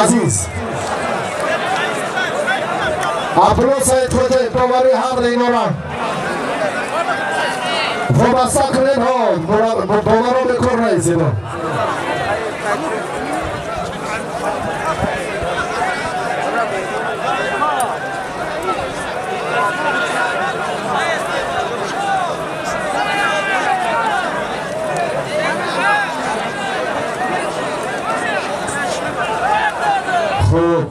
Азиз Абдулло Саидхоҷаев довари ҳар инора вобаста кунед. Ҳо, доваро бекор наизед. Хуб,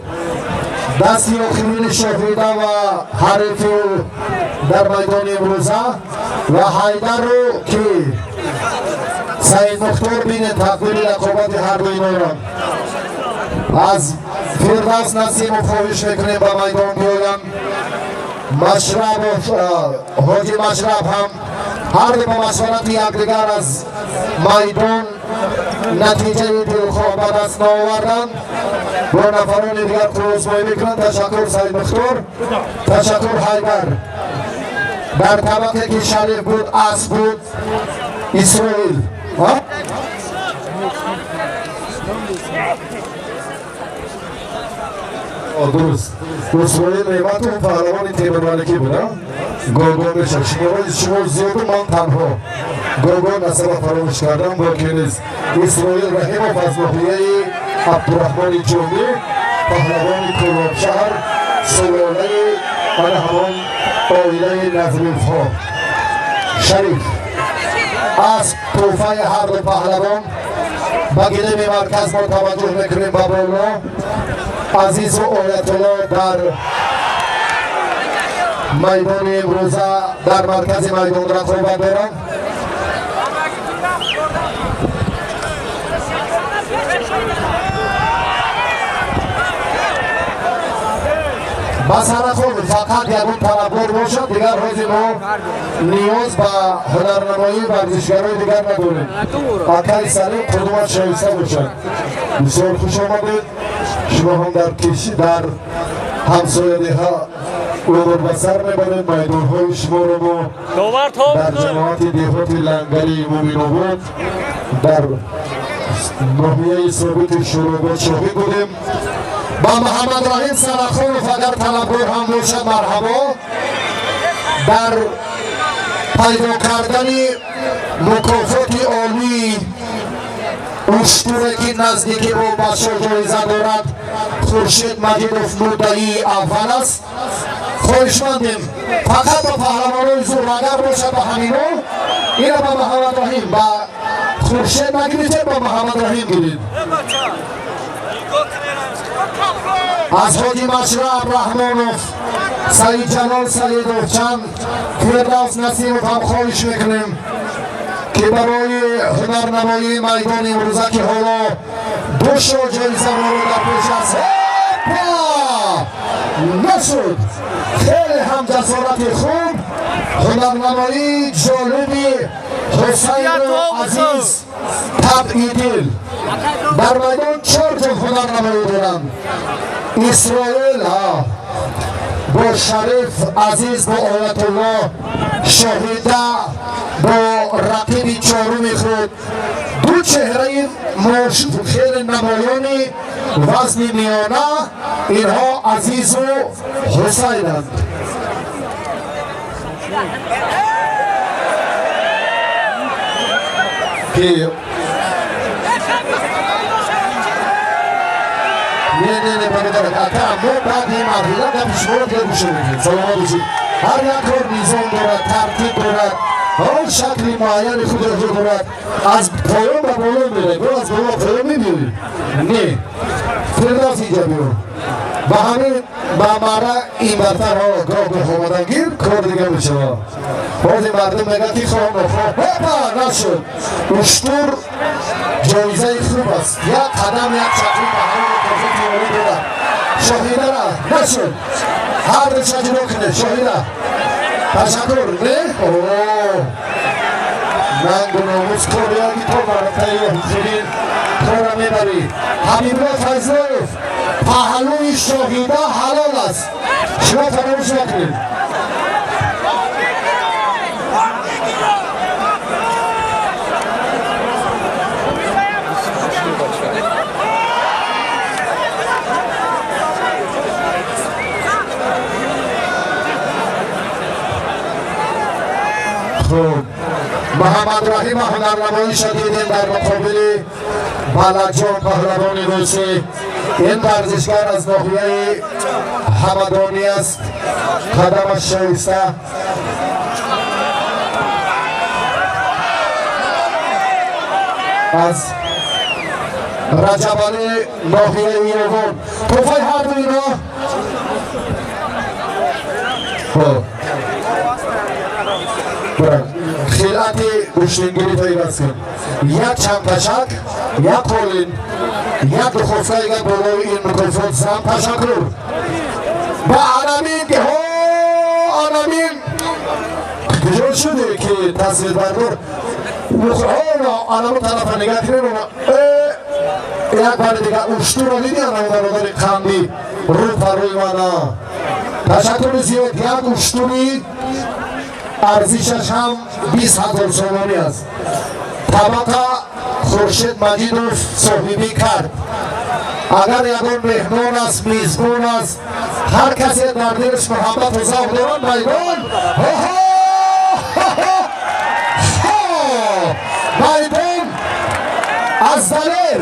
дасти охирини Шоҳида ва ҳарифи ӯ дар майдони имрӯза ва Ҳайдару ки Саид Мухтор бинед тақдири рақобати ҳарду инора. Аз Фирдавс Насимов хоҳиш мекунем ба майдон биёянд. Машрабов, Ҳоҷи Машраб ҳам ҳарду ба машварати якдигар аз майдон натиҷаи дилхоҳ ба даст наоварданд. Бо нафарони дигар қувваозмоӣ мекунанд. Ташаккур, Саид Мухтор, ташаккур, Ҳайдар. Дар табақе ки Шариф буд, асп буд Исроил. Дуруст, Исроил Неъматов паҳлавони Темурмаликӣ буд. Гого мешад шумораи шумо зиёду ман танҳо гого насаба фаромӯш кардам, боки нест. Исроил Раҳимов аз ноҳияи Абдураҳмони Ҷомӣ, паҳлавони Кӯлобшаҳр, сулолаи ана ҳамон оилаи Назрифҳо. Шариф, асп тӯҳфаи ҳарду паҳлавон. Ба гилеми марказ мо таваҷҷӯҳ мекунем, ба боло. Азизу Оятулло дар майдони имрӯза дар маркази майдон рақобат доранд. Ба Сарахон фақат ягон талабгор бошад, дигар ҳозир мо ниёз ба ҳунарнамоии варзишгарои дигар надорем. Акаи Салим қудумат шоиста бошад. Бисёр хуш омадед. Шумо ҳам дар дар ҳамсоядиҳа умр ба сар мебаред. Майдонҳои шуморо мо дар ҷамоати деҳоти Лангари Муминобод дар ноҳияи Собити Шӯробод шоҳид будем. Ба Муҳаммадраҳим Сарахонов агар талабгор ҳам бошад, марҳабо. Дар пайдо кардани мукофоти олии уштуре, ки наздикӣ бо бачо ҷоиза дорад, Хуршед Маҷидов муддаии аввал аст. Хоҳишмандем фақат ба паҳлавонои зур, агар бошад, ба ҳамино. Ина ба Муҳаммадраҳим, ба Хуршед нагирифтед, ба Муҳаммадраҳим гирид. Аз Ҳоҷи Машраб Раҳмонов, Саидҷалол Саидов, чанд Фирдавс Насимов ҳам хоҳиш мекунем, ки барои ҳунарнамоии майдони имрӯза, ки ҳоло ду шо ҷоизаро дар пеш аст. Нашуд. Хеле ҳам ҷасорати хуб, ҳунарнамоии ҷолиби Ҳусайну Азиз табъи дил. Дар майдон чор ҷо ҳунарнамоӣ доранд: Исроил бо Шариф, Азиз бо Оятулло, Шоҳида бо рақиби чоруми худ. Ду чеҳраи хеле намоёни вазни миёна инҳо Азизу Ҳусайнанд. Ки не, не, не, бародар, ака, мо баъди марҳила гапи шуморо дигар гӯш мекунем. Саломат бошед. Ҳар як кор низом дорад, тартиб дорад, он шакли муайяни худро дорад. Аз поён ба боло мерем ё аз боло поён мебиёрем? Не, Фирдавс, инҷа биё. Ба ҳамин ба мара ин бартарҳо гоҳ гоҳ омадан гир, кор дига мешавад. Бози мардум мегӯяд, ки хоҳ нохоҳ. Ҳопа, нашуд. Уштур ҷоизаи хуб аст. Як қадам, як чақри ба ҳамин мукофоти олӣ дорад. Шоҳидара нашуд. Ҳар душа ҷудо кунед. Шоҳида, ташаккур. Не, нангу номус корияги то маротаи охирин кора мебарӣ. Ҳабибулло Файзлоев, паҳлӯи Шоҳида ҳалол аст, шумо фаромӯш накунед. Хуб, Муҳаммадраҳима ҳунарнамоиша дидем дар муқобили Балаҷон паҳлавони русӣ. Ин варзишгар аз ноҳияи Ҳамадонӣ аст, қадамаш шоиста. Аз Раҷабалӣ, ноҳияи Ёвон. Тӯҳфаи ҳарду ино. Хуб, хилати гӯштингирӣ иваз кун. Як чандпашак, як қолин, як духовкаига болои ин мукофот зам. Ташаккур. Ба анамин ҳо, анамин куҷо шуде ки тасвирбардор? Анамо тарафа нигаҳ кунем. Як бори дига уштуро диди, анамо бародари қанди рӯ паррӯи мана. Ташаккури зиёд. Як уштури арзишаш ҳам 20 000 сомонӣ аст. Табақа Хуршед Маҷидов соҳибӣ кард. Агар ягон меҳмон аст, мизбон аст, ҳар касе дар дилаш муҳаббату завқ дорад, майдон, майдон аз Далер.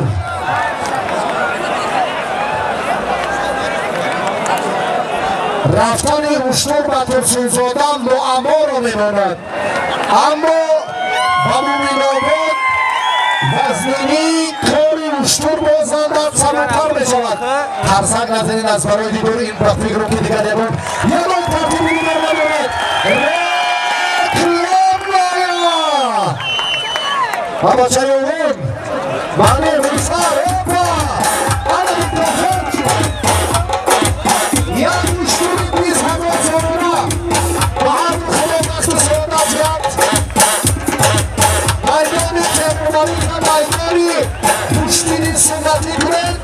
Рафтани уштур ба Турсунзода муамморо мемонад, аммо ба Муминобод вазнинии кори уштур бозанда сабуктар мешавад. Тарсак назанин аз барои дидори ин. Ба фикру ки дигар ягон тартиби дигар надорад. Рекламная абачаи овон маъни русар. Опа, ана микрофон. Як уштури 20 000 сомона ба ҳар худо бахту саодат диҳад. Майдони Темурмалика майдони гӯштини суннатӣ кунед.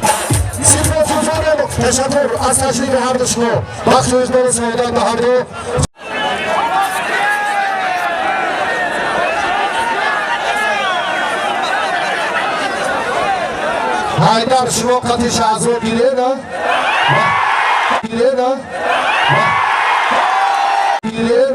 Сипосгузорем, ташаккур аз ташрифи ҳарду шумо. Бахту иқболу саодат ба ҳарду. Ҳайдар, шумо қати Шаҳзод гирена, гирена, гирена.